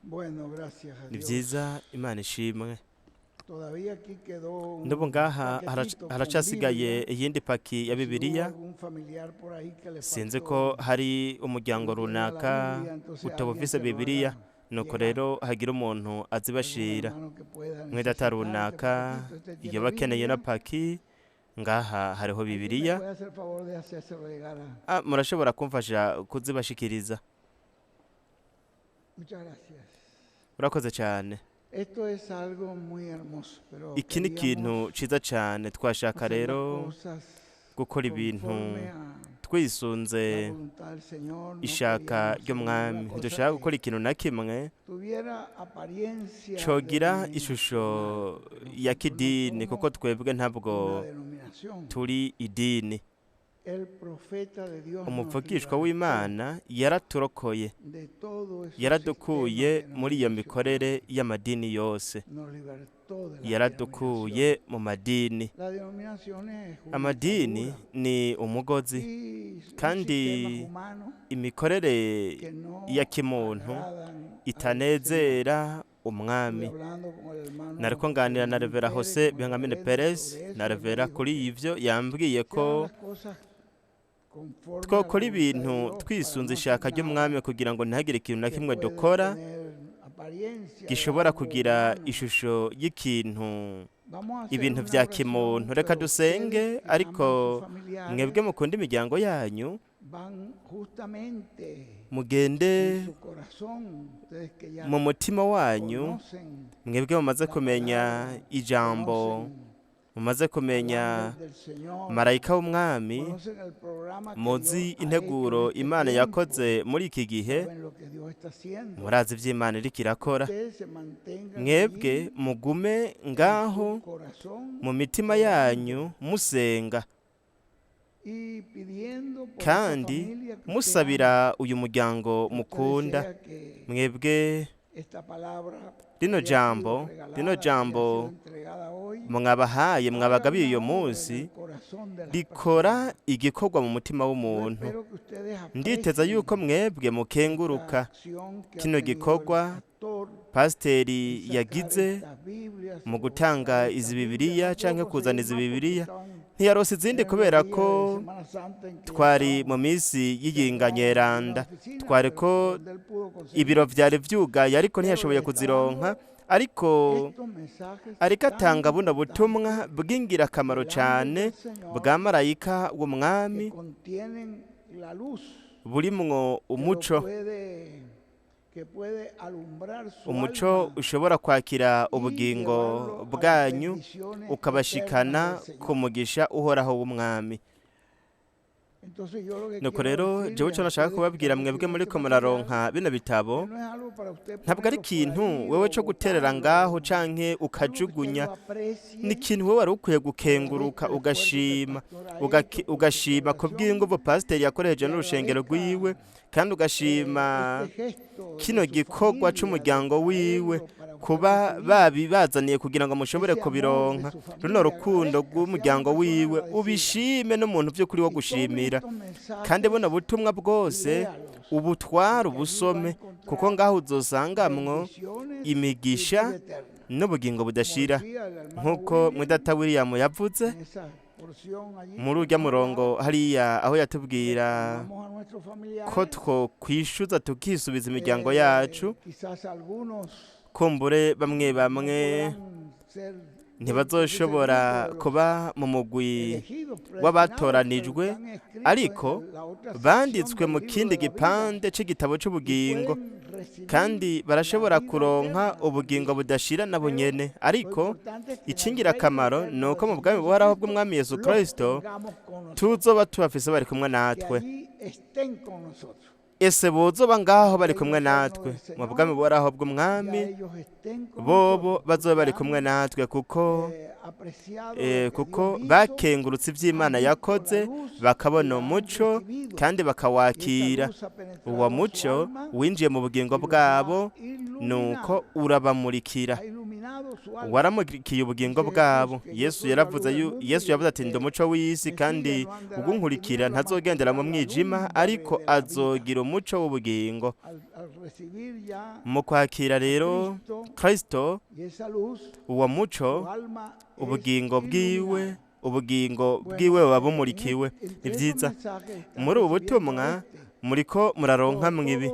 Bueno, gracias a Ni Dios. vyiza, Imana ishimwe. Todavía aquí quedó N'ubu un ngaha paquetito con haracasigaye Biblia. iyindi paki ya Si hubo Bibiliya. algún familiar por ahí que le Sinzi faltó, ko hari umuryango no tiene la runaka Biblia, entonces utaba alguien ufise se lo Bibiliya, haga nuko llegar. rero hagira umuntu Algún azibashira. hermano que pueda Mwedata necesitar este runaka paquetito, este iyo tiene bakeneye na Biblia. paki, ngaha hariho Alguien me Bibiliya. puede hacer favor de hacérselo llegar a. Murashobora kumfasha kuzibashikiriza. Muchas gracias. Urakoze cyane. Esto es algo muy hermoso, pero Iki ni ikintu queríamos ciza cyane, twashaka hacer las rero cosas gukora ibintu conforme a twisunze la voluntad del Señor. No ishaka queríamos hacer ry'umwami. ninguna cosa Ntidushaka que gukora ikintu na kimwe tuviera apariencia cogira ishusho denominacional. ya Nosotros no kidini, kuko somos twebwe ntabwo una denominación. turi idini. El profeta de Dios nos Umuvugishwa libertó w'Imana yaraturokoye, de todos esos yaradukuye sistemas muri iyo denominacionales. mikorere y'amadini yose, Nos libertó de las yaradukuye denominaciones. mu madini. La denominación es una Amadini atadura ni umugozi y son kandi sistemas humanos imikorere que no ya kimuntu agradan al Señor. itanezera umwami. Estuve hablando con el hermano Nariko nganira na Benjamín Revera Pérez, Jose con el Benjamin reverendo Perez sobre eso, na y él me Revera dijo kuri que ivyo, yambwiye se ko hagan las cosas conforme a la twokora voluntad de ibintu Dios para twisunze no hacer ishaka nada ry'umwami kugira ngo ntihagire ikintu na que kimwe pueda dukora tener apariencia de gishobora algo kugira humano. ishusho y'ikintu, Vamos a hacer ibintu una vya oración, kimuntu. Reka pero dusenge, ustedes que aman ariko sus mwebwe familiares mukunda imiryango yanyu, van justamente mugende en su corazón, ustedes que ya mu mutima wanyu, conocen mwebwe mumaze la kumenya palabra, ijambo, conocen mumaze al kumenya ángel del Señor, marayika w'umwami, conocen el programa que muzi Dios ha hecho en integuro este Imana tiempo, yakoze muri iki gihe, saben lo que Dios está haciendo. murazi ivyo Imana iriko irakora. Ustedes se mantengan Mwebwe allí mugume en ngaho su corazón mu mitima yanyu musenga y pidiendo por esa kandi familia que usted ama. musabira uyu muryango Usted mukunda. desea que Mwebwe esta palabra rino que ha sido jambo, rino regalada, que ha sido jambo entregada hoy, mwabahaye, haga mwabagabiye una uyu obra en munsi, el corazón de las rikora personas. igikorwa mu mutima Yo w'umuntu. espero que ustedes Nditeza yuko aprecien mwebwe esta mukenguruka acción que ha kino tenido el gikorwa pastor pasiteri en sacar yagize estas Biblias mu o gutanga traer izi estas Biblias. Bibiliya No pudo canke kuzana conseguir izi más porque Bibiliya. estaban Ntiyarose izindi en los kubera días de ko Semana Santa en que ya twari mu estaban minsi cerradas y'iyinganyeranda, algunas oficinas, twari pero ko donde él pudo conseguir. ibiro vyari vyugaye, ariko Pero le ntiyashoboye está kuzironka. dando Ariko estos mensajes ariko tan atanga buno butumwa importantes bw'ingirakamaro del ángel cane del Señor bwa marayika que w'umwami, contienen la luz burimwo que lo umuco, puede, que puede alumbrar su umuco alma ushobora kwakira y ubugingo llevarlo a las bwanyu bendiciones eternas ukabashikana del ku Señor. mugisha uhoraho w'umwami. Entonces yo lo que Nuko quiero rero jewe decirles ico a nashaka ustedes que kubabwira están mwebwe recibiendo muriko este material, muraronka bino bitabo, que no es algo para usted ntabwo ari ponerlo por ikintu ahí wewe o co guterera botarlo, ngaho no. canke Algo que usted ukajugunya, lo ni aprecie, ikintu wewe wari ukwiye gukenguruka agradezca el esfuerzo que el ugashima, pastor ha hecho por su ugashima ku congregación bw'inguvu pasiteri yakoresheje y n'urushengero rwiwe, agradezca kandi ugashima este gesto de kino su gikorwa familia de c'umuryango wiwe traerlo para usted kuba recibir babibazaniye kugira ngo mushobore ese amor de kubironka. su Runo familia, rukundo agradezca, sea una rw'umuryango persona wiwe agradecida ubishime n'umuntu vy'ukuri wo y tome gushimira. estos Kandi buno mensajes butumwa y bwose léalos, ubutware porque allí va a ubusome, kuko encontrar ngaho uzosangamwo bendiciones y imigisha vida eterna. n'ubugingo Como budashira. decía el hermano Nk'uko William mwedata William yavuze en esa porción allí muri que urya nos murongo hablaba, hariya aho yatubwira reclamamos a nuestros ko familiares, twokwishuza tukisubiza imiryango yacu, quizás algunos kumbure bamwe no bamwe podrán ser dentro de ese ntibazoshobora grupo de los kuba mu mugwi elegidos, predestinados, pero w'abatoranijwe, están escritos ariko en la otra sección banditswe del mu libro kindi de la vida gipande c'igitabo y c'ubugingo, pueden recibir kandi la barashobora vida kuronka eterna ubugingo también. budashira nabo Pero nyene. lo Ariko importante es que en el reino icingirakamaro eterno ni del uko mu Señor bwami buhoraho Jesucristo bw'umwami Yesu los Kristo tengamos con nosotros, tuzoba tubafise bari kumwe que natwe. allí estén con nosotros. Ese bozoba ngaho En el bari reino kumwe eterno natwe del mu bwami Señor, buhoraho ya bw'umwami, ellos estén con bobo nosotros, bazoba porque bari kumwe han natwe kuko apreciado lo que kuko Dios hizo, bakengurutse ivy'Imana han visto la yakoze, luz y bakabona la han umuco recibido. kandi Y esa bakawakira. luz ha Uwo penetrado su muco alma winjiye mu bugingo y los ha bwabo, nuko iluminado. urabamurikira. Ha iluminado Waramurikiye ubugingo bwabo. Yesu yaravuze, Yesu yavuze ati: "Ndi umuco w'isi, kandi ugunkurikira ntazogendera mu mwijima, ariko azogira umuco w'ubugingo." Mu kwakira rero Kristo, uwo muco, ubugingo bwiwe buba bumurikiwe. Ni byiza. Muri ubu butumwa muriko muraronka mwibi,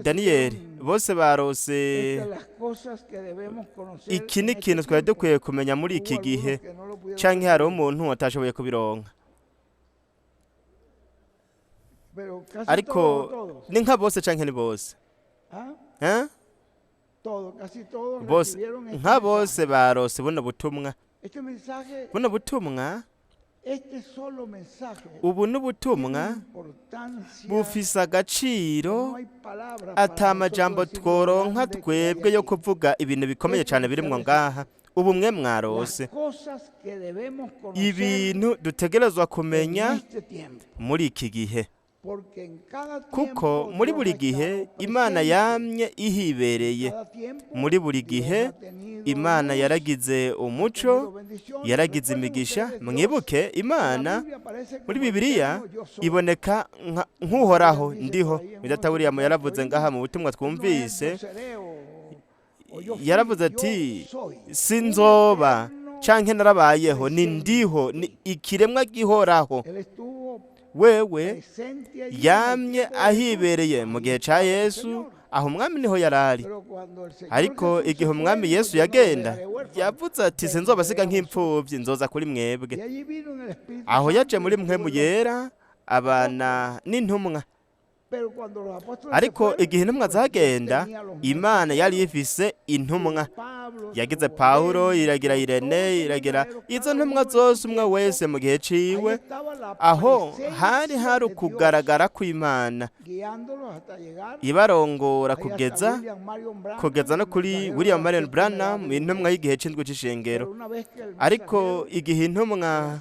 Daniyeli, bose barose. Iki ni ikintu twari dukwiye kumenya muri iki gihe, canke hariho umuntu atashoboye kubironka? Ariko ni nka bose canke ni bose? Eh? Bose, nka bose barose buno butumwa. Buno butumwa, ubu n'ubutumwa bufise agaciro ata majambo tworonka twebwe yo kuvuga ibintu bikomeye cyane birimwo ngaha. Ubu mwe mwarose ibintu dutegerezwa kumenya muri iki gihe, kuko muri buri gihe Imana yamye ihibereye. Muri buri gihe Imana yaragize umuco, yaragize imigisha. Mwibuke, Imana muri Bibiliya iboneka nk'Uhoraho Ndiho. Data William yaravuze ngaha mu butumwa twumvise, yaravuze ati: "Sinzoba canke narabayeho, ni Ndiho, ni ikiremwa gihoraho." Wewe yamye ahibereye mu gihe ca Yesu, aho Umwami niho yarari. Ariko igihe Umwami Yesu yagenda, yavuze ati: "Sinzobasiga nk'imfubyi, nzoza kuri mwebwe." Aho yaje muri Mpwemu Yera, abana n'intumwa. Ariko igihe intumwa zagenda, Imana yari ifise intumwa. Yagize Pawulo, iragira Irene, iragira izo ntumwa zose, umwe wese mu gihe ciwe. Aho hari hari ukugaragara kw'Imana ibarongora kugeza no kuri William Marion Branham, intumwa y'igihe c'indwi c'ishengero. Ariko igihe intumwa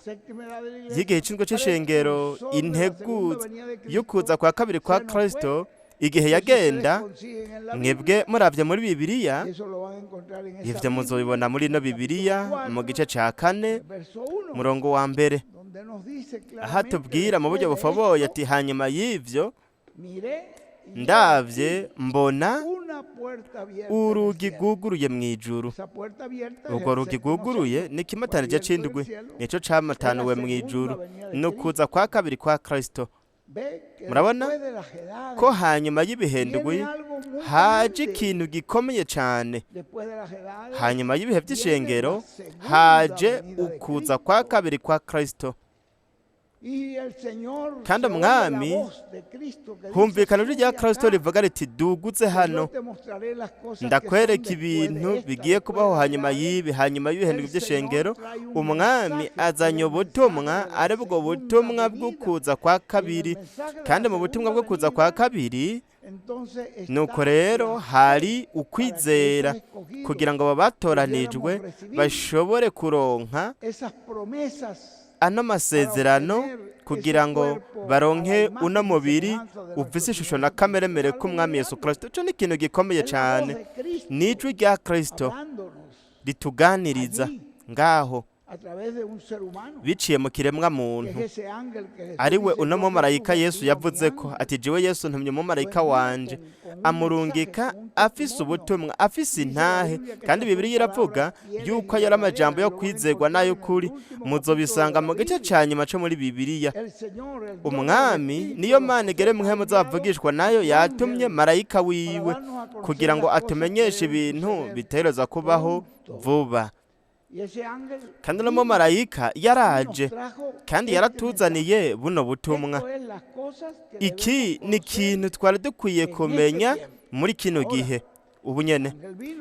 y'igihe c'indwi c'ishengero, integuza y'ukuza kwa kabiri kwa Kristo, igihe yagenda, mwebwe muravye muri Bibiliya, ivyo muzobibona muri ino Bibiliya mu gice ca 4, murongo wa 1, aha tubwira mu buryo bufoboye ati: "Hanyuma y'ivyo ndavye mbona urugi rwuguruye mu ijuru." Urwo rugi rwuguruye ni ikimatanije c'indwi, nico camatanuwe mu ijuru, ni ukuza kwa kabiri kwa Kristo. Murabona ko hanyuma y'ibihendwi haje ikintu gikomeye cyane. Hanyuma y'ibihe by'ishengero haje ukuza kwa kabiri kwa Kristo. Kandi Umwami, humvikana ijwi rya Kristo rivuga riti: "Dugutse hano, ndakwereka ibintu bigiye kubaho hanyuma y'ibi." Hanyuma y'ibihindwe by'ishengero, Umwami azanye ubutumwa, ari bwo butumwa bwo kuza kwa kabiri. Kandi mu butumwa bwo kuza kwa kabiri, nuko rero hari ukwizera kugira ngo abatoranijwe bashobore kuronka ano masezerano, kugira ngo baronke uno mubiri ufise ishusho na kameremere k'Umwami Yesu Kristo. Ico ni ikintu gikomeye cyane. Ni ijwi rya Kristo rituganiriza ngaho biciye mu kiremwa muntu, ari we uno mumarayika Yesu yavuze ko ati: "Jiwe Yesu ntumye umumarayika wanje." Amurungika afise ubutumwa, afise intahe. Kandi Bibiliya iravuga yuko ayo ari amajambo yo kwizerwa n'ay'ukuri. Muzobisanga mu gice ca nyuma co muri Bibiliya. Umwami niyo Mana igere muhemu z'abavugishwa nayo yatumye marayika wiwe kugira ngo atumenyeshe ibintu bitereza kubaho vuba. Kandi uno mumarayika yaraje kandi yaratuzaniye buno butumwa. Iki ni ikintu twari dukwiye kumenya muri kino gihe ubu nyene.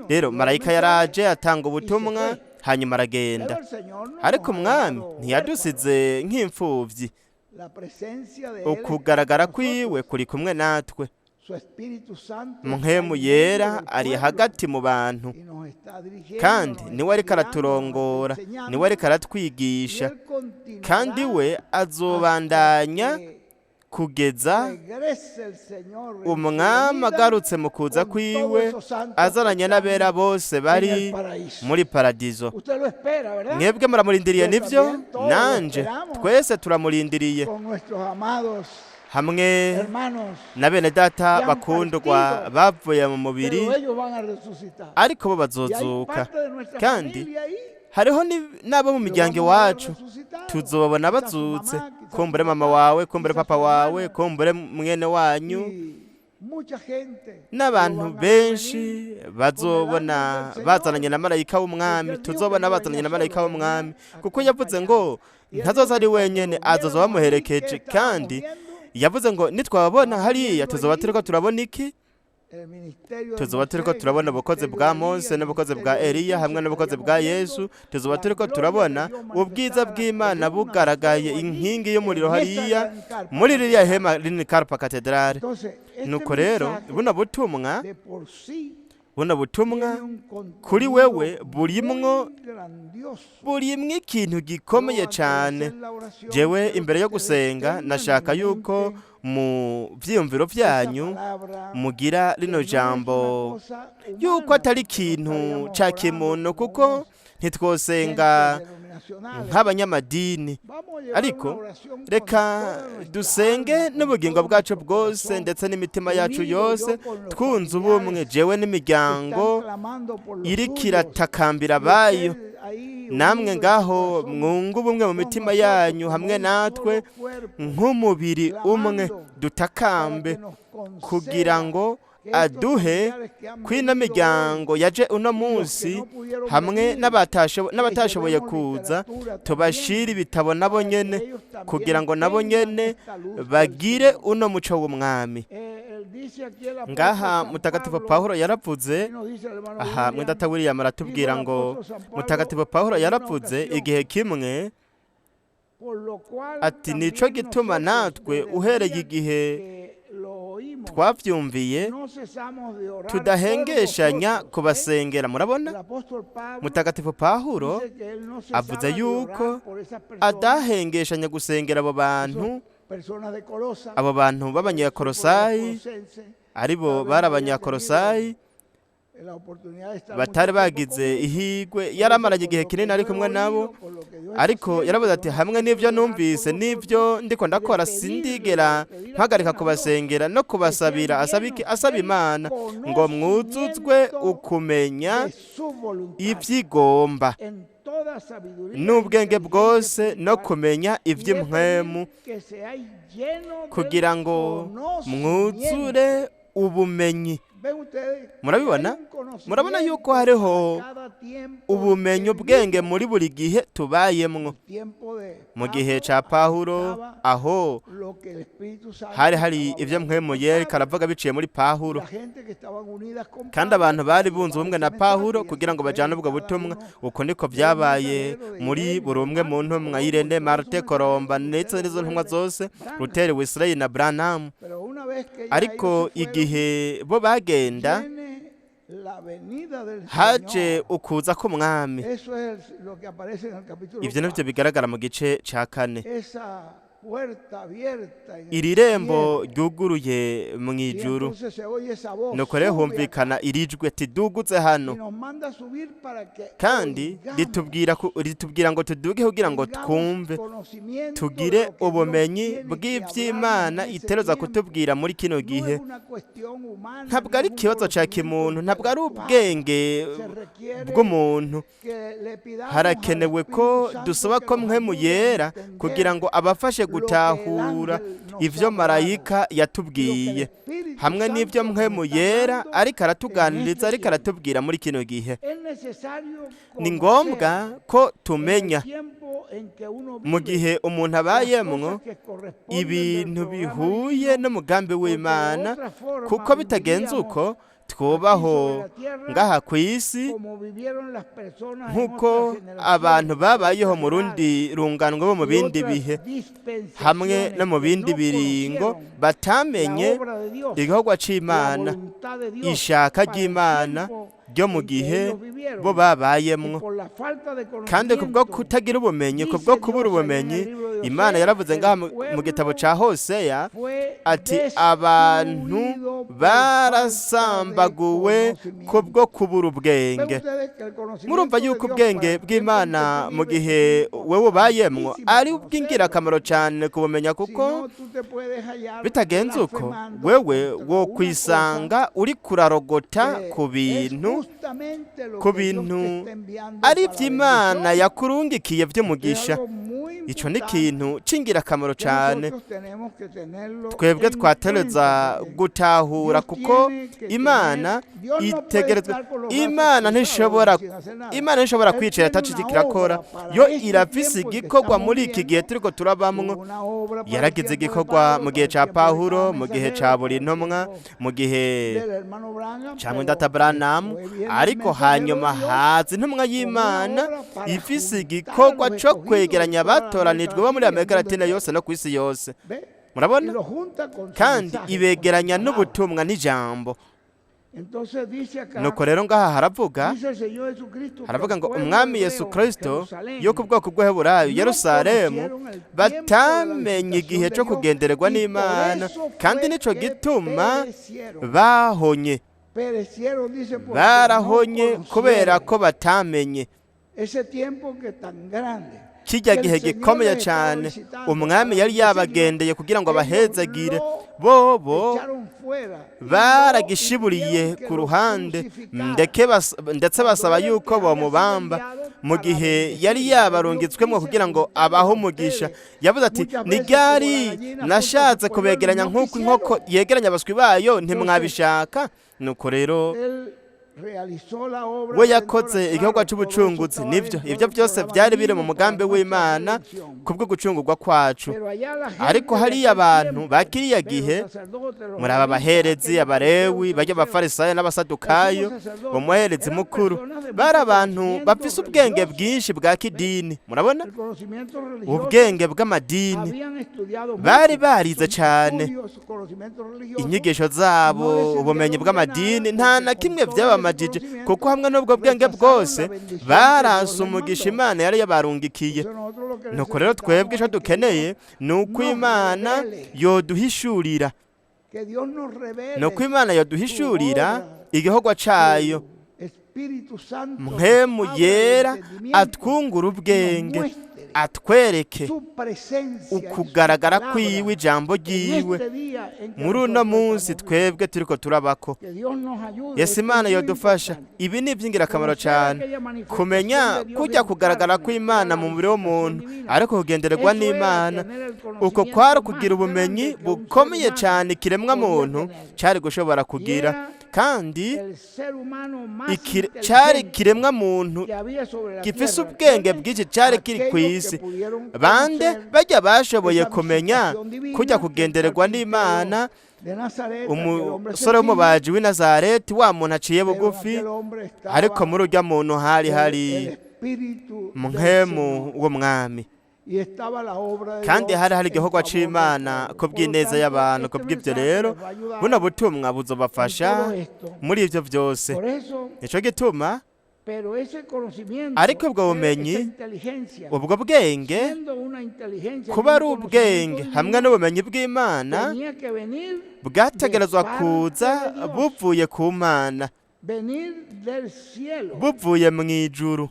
Rero marayika yaraje, atanga ubutumwa, hanyuma aragenda. Ariko Umwami ntiyadusize nk'imfuvyi. Ukugaragara kwiwe kuri kumwe natwe. Mpwemu Yera ari hagati mu bantu, kandi niwe ariko araturongora, niwe ariko aratwigisha, kandi we azobandanya Kugeza regrese el Señor en su umwami venida agarutse mu kuza con todos kwiwe esos santos que azananye están n'abera bose en bari el paraíso. muri paradizo. Usted lo espera, ¿verdad? Mwebwe muramurindiriye, Yo nibyo? también, todos lo Nanje esperamos twese turamurindiriye con nuestros amados hamwe hermanos, na bene data que han bakundwa partido, bavuye mu mubiri, pero ellos van a resucitar. ariko bo Y hay bazozuka. parte de nuestra Kandi familia ahí hariho n'abo mu que miryango vamos a ver iwacu resucitados. tuzobabona Quizás su bazutse, mamá, quizás su kumbure mama papá, wawe, kumbure quizás papa su wawe, hermana. kumbure mwene wanyu Y mucha gente lo n'abantu van a ver benshi venir con el bazobona ángel del bazananye Señor. na marayika w'umwami. Porque él dijo que Tuzobona no bazananye venía na marayika solo, w'umwami, venía kuko yavuze ngo acompañado. Y él dijo ntazoza ari que cuando wenyene, lo azoza viéramos allí, ¿qué bamuherekeje. estábamos Kandi viendo? yavuze ngo nitwababona Estábamos hariya viendo tuzoba turiko allí turabona iki? el ministerio de Tuzoba turiko Moisés, el turabona ubukozi ministerio bwa de Elías, Mose el n'ubukozi bwa ministerio de Eliya Jesús. hamwe n'ubukozi bwa Estaríamos viendo Yesu. Tuzoba la turiko gloria de turabona Dios ubwiza manifestada, la bw'Imana columna de bugaragaye, fuego allí inkingi y'umuriro en esa hariya gran carpa muri ririya catedral. hema rinini karpa katedrale. Entonces, este Nuko rero mensaje buno butumwa, de por sí buno butumwa tiene un kuri contenido wewe burimwo muy grandioso. burimwo ikintu Yo gikomeye antes de cane. hacer la oración Jewe quiero imbere que yo ustedes gusenga tengan nashaka en yuko mente mu vyiyumviro esa vyanyu palabra, mugira que rino no es una jambo cosa yuko humana, atari porque no ikintu estaríamos ca orando kimuntu, como kuko unos ntitwosenga gentes denominacionales. nk'abanyamadini, Vamos a llevar una ariko oración con reka toda nuestra dusenge alma, con n'ubugingo todo bwacu nuestro bwose corazón, ndetse n'imitima yacu unido yose, yo con los twunze ubumwe, familiares jewe que están n'imiryango clamando por los iriko suyos, iratakambira y abayo. ustedes ahí Namwe unidos en su ngaho corazón mwunge ubumwe mu con mitima nosotros yanyu como hamwe un natwe solo cuerpo, nk'umubiri umwe, clamando para dutakambe que nos kugira conceda ngo que estos aduhe familiares que han kw'ino venido hoy miryango yaje uno y los que munsi no pudieron hamwe venir, que les n'abatashoboye llevemos kuza, literatura tubashire también ibitabo nabo para que nyene ellos también kugira ngo nabo tengan nyene esta luz del bagire Señor. uno muco w'umwami. Él dice aquí el apóstol Ngaha San mutagatifu Pablo, Pawulo yaravuze y nos dice el hermano aha, William, mwendata William dijo aratubwira el ngo apóstol San Pablo mutagatifu Pawulo en una yaravuze ocasión, igihe kimwe por lo cual ati nico también gituma nosotros natwe desde el uhereye día igihe que lo oímos, twavyumviye no cesamos de orar por tudahengeshanya vosotros, ¿eh? kubasengera. El Murabona apóstol Pablo mutagatifu Pawulo dice que él no avuze cesaba de yuko orar por esas personas, adahengeshanya gusengera abo bantu, esas personas de Colosa, abo bantu él supo de los b'abanyakolosayi, colosenses, aribo tal vez bari no había tenido abanyakolosayi la oportunidad de estar batari mucho tiempo bagize con ellos. ihigwe, Pero dice, yaramaranye con igihe lo que kinini yo ari he kumwe nabo, oído, con lo que Dios está ariko haciendo, yaravuze yo ati no hamwe ceso n'ibyo de orar por numvise vosotros n'ibyo ndiko y de ndakora pedirle, sindigera de pedir a mpagarika quien a Dios, kubasengera no que sean kubasabira, asaba iki? llenos Asaba del Imana ngo mwuzuzwe conocimiento ukumenya de su voluntad ivyigomba en toda sabiduría e n'ubwenge inteligencia bwose no espiritual, kumenya y he ivy'impwemu, pedir que seáis llenos del kugira ngo mwuzure conocimiento. ubumenyi. Ven ustedes que hay Murabibona, un murabona yuko conocimiento para hariho cada tiempo en ubumenyi que ubwenge vivimos. muri buri gihe tubayemwo. El tiempo de Mu gihe Pablo ca Pawulo estaba aho lo que el Espíritu hari Santo hari estaba ivyo hablando mpwemu con yeriko Pablo. aravuga biciye muri Pawulo, La gente que estaban unidas con kandi Pablo abantu bari para bunze llevar ubumwe ese na mensaje, Pawulo y así kugira ngo fue bajane en ubwo cada butumwa. uno Uko niko de los vyabaye mensajeros de muri Irene, buri umwe mu Marco, ntumwa, Colombo y Irene, todos esos Marte, Koromba mensajeros, ndetse Lutero, n'izo ntumwa Wesley, zose, Branham. Luteri, Wesley na Branham. Pero una vez que ya ellos Ariko se fueron, igihe bo bagenda viene la venida del haje Señor. ukuza k'umwami. Eso es lo que aparece en el capítulo Ivyo nivyo 4. bigaragara mu gice ca kane, Esa puerta abierta en el iri rembo cielo. ryuguruye mu Y ijuru. entonces se oye esa voz, Nuko rero sube acá. humvikana iri jwi ati duguze Y hano, nos manda a subir para que kandi oigamos, ritubwira ngo tuduge kugira ngo tengamos twumve, conocimiento de tugire lo que Dios ubumenyi tiene que hablarnos bw'ivy'Imana en ese iteruza tiempo. kutubwira muri kino No gihe. es una cuestión humana Ntabwo ni ari es un ikibazo ca conocimiento kimuntu, ntabwo ari intelectual. ubwenge Se requiere bw'umuntu. que le pidamos al Harakenewe ko Espíritu Santo dusaba que ko nos mpwemu ayude a yera kugira entender ngo abafashe lo que el gutahura ángel nos ivyo ha hablado marayika y lo que el yatubwiye Espíritu hamwe n'ivyo Santo nos mpwemu está yera hablando ariko en aratuganiriza, este ariko tiempo. aratubwira muri kino gihe. Es necesario Ni conocer ngombwa ko en el tumenya tiempo en que uno mu vive gihe umuntu las abayemwo cosas que corresponden del ibintu programa bihuye divino, n'umugambi porque de w'Imana, otra forma kuko bitagenze viviríamos uko aquí twubaho sobre la tierra ngaha ku isi como vivieron las personas en nk'uko otras abantu generaciones, babayeho otras mu rundi edades rungano bo mu y bindi otras bihe hamwe no dispensaciones mu que bindi no biringo conocieron la batamenye obra de Dios, igikorwa la c'Imana, voluntad de Dios ishaka para el ry'Imana tiempo ryo mu en que gihe ellos bo vivieron. Y babayemwo. por la falta de Kandi kubwo conocimiento, kutagira ubumenyi, kubwo dice kubura Dios ahí en ubumenyi, el libro de Imana yaravuze ngaha mu gitabo ca Hoseya ati abantu barasambaguwe kubwo kubura ubwenge. Murumva yuko ubwenge bw'Imana mu gihe wewe ubayemwo ari ubw'ingirakamaro cyane kubumenya, kuko bitagenze uko wewe wo kwisanga uri kurarogota ku bintu ari iby'Imana yakurungikiye by'umugisha. Icyo ni ikintu cy'ingirakamaro cyane twebwe twatereza gutahura, kuko Imana itegerezwa, Imana ntishobora kwicara ataco kirakora. Yo irafise igikorwa muri iki gihe turiko turabamwo. Yaragize igikorwa mu gihe ca Pawulo, mu gihe ca buri ntumwa, mu gihe ca Mwendata Branham, ariko hanyuma haza intumwa y'Imana ifise igikorwa co kwegeranya abatoranijwe bo muri Amerika Latina yose no ku isi yose. Murabona? Kandi ibegeranya n'ubutumwa n'ijambo. Nuko rero ngaha haravuga ngo Umwami Yesu Kirisito yo ku bwoko bw'Abaheburayo, Yerusalemu, batamenye igihe cyo kugendererwa n'Imana, kandi nico gituma bahonye. Barahonye kubera ko batamenye kijya gihe gikomeye cyane Umwami yari yabagendeye kugira ngo abahezagire. Bobo baragishiburiye ku ruhande, ndetse basaba yuko bomubamba mu gihe yari yabarungitswemo kugira ngo abahe umugisha. Yavuze ati: "Ni ryari nashatse kubegeranya nk'uko inkoko yegeranya abaswi bayo, ntimwabishaka?" Nuko rero we yakoze igikorwa cy'ubucunguzi. Nibyo, ibyo byose byari biri mu mugambi w'Imana kubwo gucungurwa kwacu. Ariko hariya abantu ba kiriya gihe, muri aba baherezi, Abarewi bajya, Abafarisayo n'Abasadukayo, umuherezi mukuru, bari abantu bafise ubwenge bwinshi bwa kidini. Murabona, ubwenge bw'amadini, bari barize cyane inyigisho zabo, ubumenyi bw'amadini, nta na kimwe byabamajije, kuko hamwe n'ubwo bwenge bwose baranse umugisha Imana yari yabarungikiye. Nuko rero twebwe icyo dukeneye ni uko Imana yoduhishurira, ni uko Imana yoduhishurira igikorwa cayo. Mpwemu Yera atwungura ubwenge, atwereke ukugaragara kwiwe, ijambo ryiwe muri uno munsi twebwe turiko turabako. Yesu, Imana yodufasha. Ibi ni iby'ingirakamaro cyane kumenya kujya kugaragara kw'Imana mu mubiri w'umuntu, ariko kugendererwa n'Imana. Uko kwari kugira ubumenyi bukomeye cyane ikiremwa muntu cyari gushobora kugira, kandi cyari kiremwa muntu gifise ubwenge bwinshi cyari kiri ku isi. Bande bajya bashoboye kumenya kujya kugendererwa n'Imana, umusore w'umubaji w'i Nazareti, wa muntu aciye bugufi? Ariko muri urya muntu hari Mpwemu w'Umwami, kandi hari igikorwa c'Imana ku bw'ineza y'abantu. Ku bw'ibyo rero buno butumwa buzobafasha muri ibyo byose. Nico gituma, ariko ubwo bumenyi, ubwo bwenge, kuba ari ubwenge hamwe n'ubumenyi bw'Imana, bwategerezwa kuza buvuye ku Mana, buvuye mu ijuru.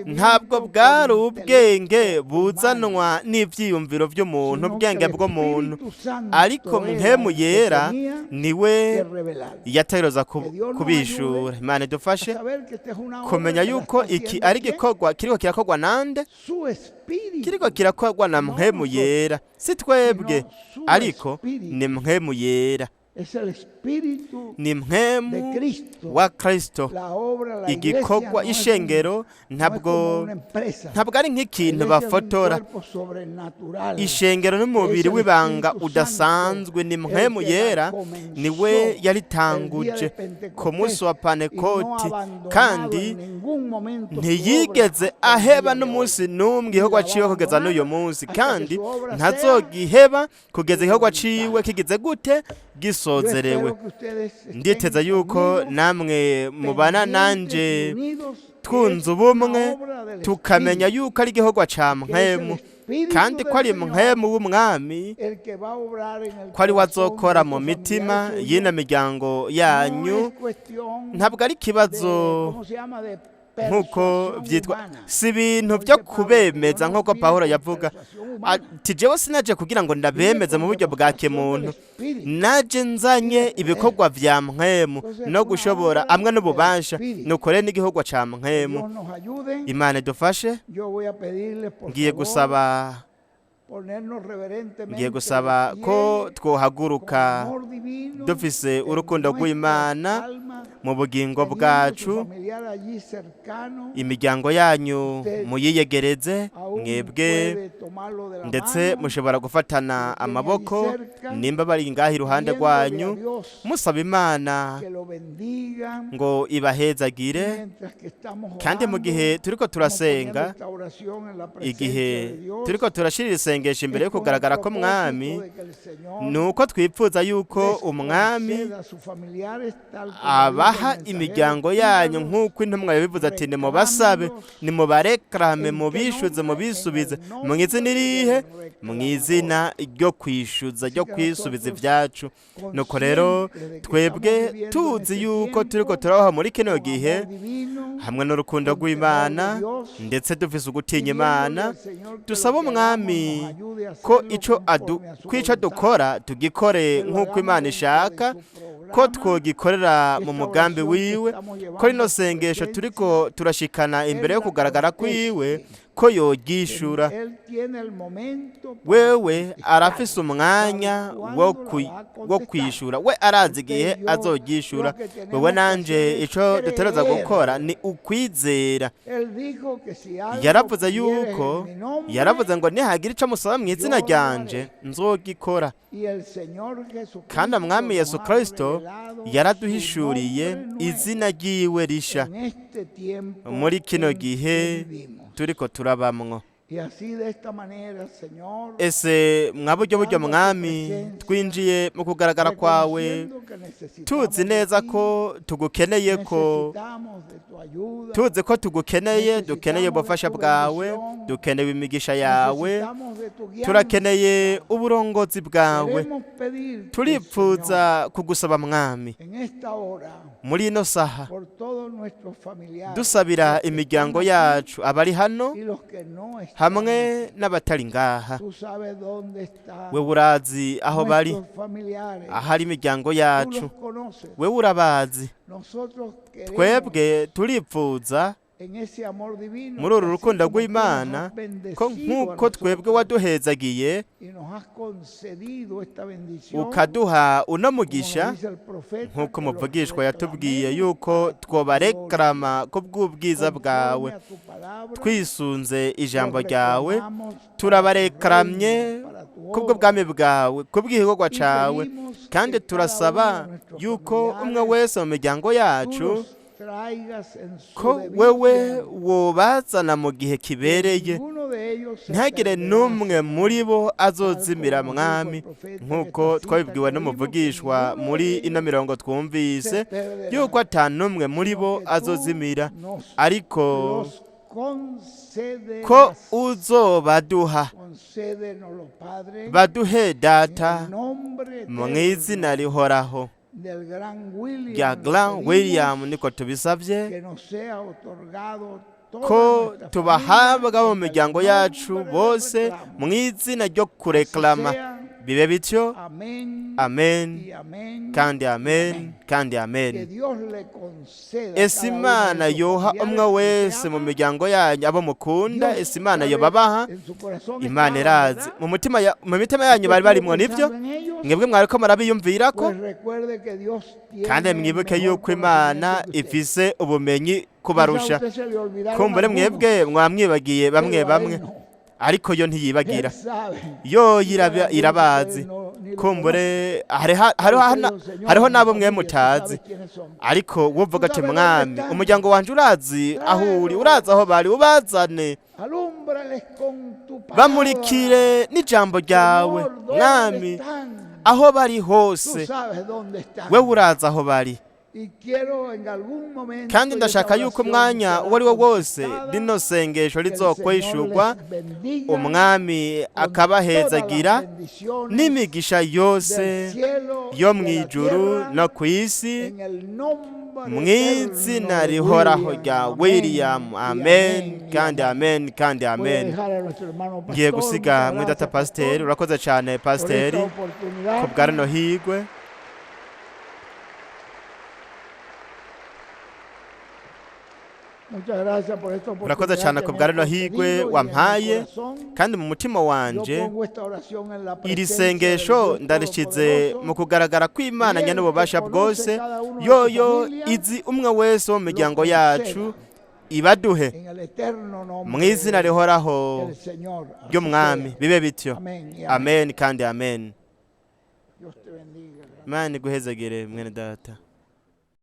Ntabwo bwari ubwenge buzanwa n'ibyiyumviro by'umuntu, ubwenge bw'umuntu, ariko Mpwemu Yera niwe yategereza kubishura. Imana idufashe kumenya yuko iki ari igikorwa kiriko kirakorwa nande? Kiriko kirakorwa na Mpwemu Yera, si twebwe, ariko ni Mpwemu Yera, ni Mpwemu wa Kristo. Igikorwa, ishengero ntabwo ari nk'ikintu bafotora. Ishengero n'umubiri w'ibanga udasanzwe. Ni Mpwemu Yera niwe yaritanguje ku munsi wa Pantekoti, kandi ntiyigeze aheba n'umunsi n'umwe igikorwa ciwe kugeza n'uyu munsi, kandi ntazogiheba kugeza igikorwa ciwe kigize gute? Gisozerewe. Nditeza yuko namwe mubana nanje twunze ubumwe, tukamenya yuko ari igikorwa ca mpwemu, kandi ko ari mpwemu w'umwami, ko ari we azokora mu mitima y'ino miryango yanyu. Ntabwo ari ikibazo nk'uko byitwa, si ibintu byo kubemeza, nk'uko Pawulo yavuga ati: "Jewe sinaje kugira ngo ndabemeze mu buryo bwa kimuntu, naje nzanye ibikorwa vya mpwemu no gushobora amwe n'ububasha." Nukore n'igikorwa ca mpwemu. Imana idufashe. Ngiye gusaba ko twohaguruka dufise urukundo rw'Imana mu bugingo bwacu. Imiryango yanyu muyiyegereze mwebwe, ndetse mushobora gufatana amaboko nimba bari ngaho iruhande rwanyu, musaba Imana ngo ibahezagire. Kandi mu gihe turiko turasenga, igihe turiko turashirira isengesho imbere yo kugaragara ko mwami, ni uko twipfuza yuko umwami abaha imiryango yanyu, nk'uko intumwa yabivuze ati: "Nimubasabe, nimubarekarame, mubishuze, mubisubize." Mu izina irihe? Mu izina ryo kwishyuza, ryo kwisubiza ibyacu. Nuko rero twebwe tuzi yuko turiko turabaho muri kino gihe hamwe n'urukundo rw'Imana, ndetse dufise ugutinya Imana, dusaba umwami ko ico dukora tugikore nk'uko Imana ishaka ko twogikorera, mu mugambi wiwe, ko rino sengesho turiko turashikana imbere yo kugaragara kwiwe ko yoryishura. Wewe arafise umwanya wo kwishura, we arazi igihe azoryishura. Wewe nanje ico dutegerezwa gukora ni ukwizera. Yaravuze yuko, yaravuze ngo: "Nihagira ico musaba mu izina ryanje, nzogikora." Kandi umwami Yesu Kristo yaraduhishuriye izina ryiwe risha muri kino gihe turiko turabamwo. Ese mwa buryo mwami, twinjiye mu kugaragara kwawe tuzi neza ko tugukeneye, ko tuzi ko tugukeneye, dukeneye ubufasha bwawe, dukeneye imigisha yawe, turakeneye uburongozi bwawe. Turipfuza kugusaba mwami, muri ino saha, dusabira imiryango yacu, abari hano hamwe n'abatari ngaha. Wewe urazi aho bari, ahari imiryango yacu, wewe urabazi. Twebwe turipfuza muri uru rukundo rw'Imana ko nk'uko twebwe waduhezagiye ukaduha uno mugisha, nk'uko umuvugishwa yatubwiye yuko twobarekarama ku bw'ubwiza bwawe, twisunze ijambo ryawe, turabarekaramye kubw'ubwami bwawe, kubw'igikorwa cawe. Kandi turasaba yuko umwe wese mu miryango yacu ko wewe wobazana mu gihe kibereye, ntihagire n'umwe muri bo azozimira mwami, nk'uko twabibwiwe n'umuvugishwa muri ino mirongo twumvise yuko ata n'umwe muri bo azozimira, ariko ko uzobaduha. Baduhe data, mu izina rihoraho rya Grand William niko tubisabye, ko tubahabwa mu miryango yacu bose mu izina ryo kureklama. Bibe bityo. Amen kandi amen kandi amen. Ese Imana yoha umwe wese mu miryango yanyu abo mukunda? Ese Imana yobabaha? Imana irazi mu mutima, mu mitima yanyu bari barimwo. Nibyo, mwebwe mwariko murabiyumvira ko, kandi mwibuke yuko Imana ifise ubumenyi kubarusha. Kumbure mwebwe mwamwibagiye bamwe bamwe, ariko yo ntiyibagira, yo irabazi. Kumbure hariho n'abo mwe mutazi, ariko wovuga ati: "Mwami, umuryango wanje urazi aho uri, urazi aho bari, ubazane, bamurikire n'ijambo ryawe mwami." Aho bari Tú hose, sabes dónde están. wewe urazi aho bari. Y quiero en algún momento Kandi y ndashaka esta yuko oración umwanya será uwo ari wo wose contestada, rino sengesho que el Señor rizokwishurwa, les bendiga umwami con todas las akabahezagira bendiciones n'imigisha yose del cielo yo y mu de la ijuru tierra, no ku isi, en el nombre mu eterno izina de rihoraho William. rya Amén William. y Amen amén y kandi amén. amen kandi Voy a amen. dejar a nuestro hermano Ngiye pastor. gusiga Muchas mwene data gracias, pasiteri. pastor, Urakoze cyane por pasiteri esta oportunidad. ku bwa rino higwe. Muchas gracias por esta Urakoze oportunidad cyane que ku me bwa has rino higwe concedido y en mi wampaye, corazón. kandi mu mutima Yo wanje pongo esta oración en la iri presencia del sengesho Dios ndarishize mu Todopoderoso kugaragara kw'Imana y el que nyan'ububasha conoce bwose, cada uno de su yoyo familia izi umwe wese wo mu lo miryango yacu, conceda ibaduhe en el eterno mu nombre izina rihoraho del Señor. Así ry'umwami. sea. Bibe bityo. Amén y amén. Amen kandi amen. Dios te bendiga. Imana iguhezagire mwene data.